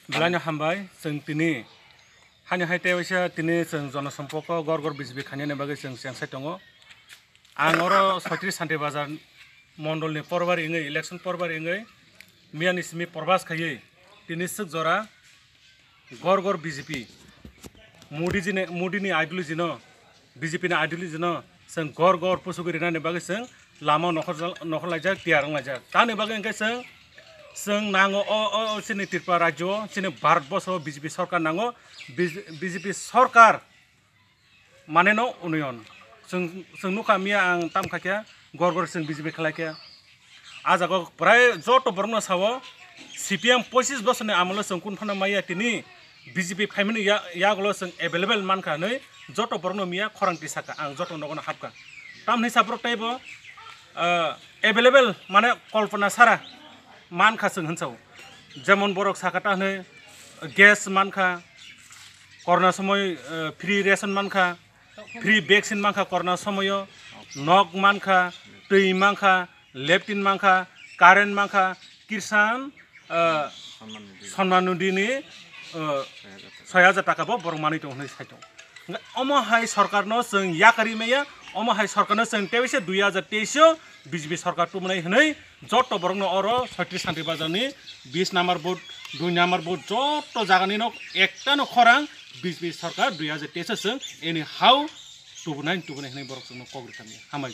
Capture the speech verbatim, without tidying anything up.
Belai no hambai, chwng tini hani hai tei waisa tini chwng jonosompoko gor gor B J P khainani bagwi chwng chengsai tongo. Ang oro Soitris Santir Bazar mondolni porbari wngwi, election porbari wngwi miyani simi probas khaiwi tini swk jora gor gor B J P, Modi jini, Modi ni ideology no, B J P ni ideology no chwng gor gor pusugwi rinani bagwi chwng lama nokhor, nokhor laijak, tiyar wng laijak. Tani bagwi hwnkhe chwng, chwng nango o, o, o chini Tripura rajyo, chini Bharat borsho B J P sorkar nango, B J P sorkar mane no union. Chwng, chwng nukha miya ang tam kha khe, gor gor chwng B J P khlai khe. A jaga prai joto borokno sao, C P M pochis bosorni amolo chwng kun phano maya tini B J P phaimani ya-, yagulo chwng available mankha hinwi joto borokno miya khorang tisaka ang joto nogono hapkha. Tamni saprok teibo, ah, available mane kolpona sara mankha chwng hinwi sao. Jemon borok saka ta hinwi gas mankha, korna somoi, ah, free ration mankha, free vaccine mankha korna somoyo, nok mankha, twi mankha, leptin mankha, current mankha, kirsan, ah, Sonman Nidhi ni, ah, soi hajar taka bo borok manwi tongo hinwi sai tongo. Hwnkhe omo hai sorkar no chwng yakarwi maya, omo hai sorkar no chwng teisa dui hajar teis o B J P sorkar tubunai hinwi joto borok no oro Soitris Santir Bazar ni bis number booth, dui number booth joto jaga ni nok ekta no khorang B J P sorkar dui hajar teis o chwng anyhow tubunai tubunai hinwi borok chwng no kok rwkha maya. Hambai.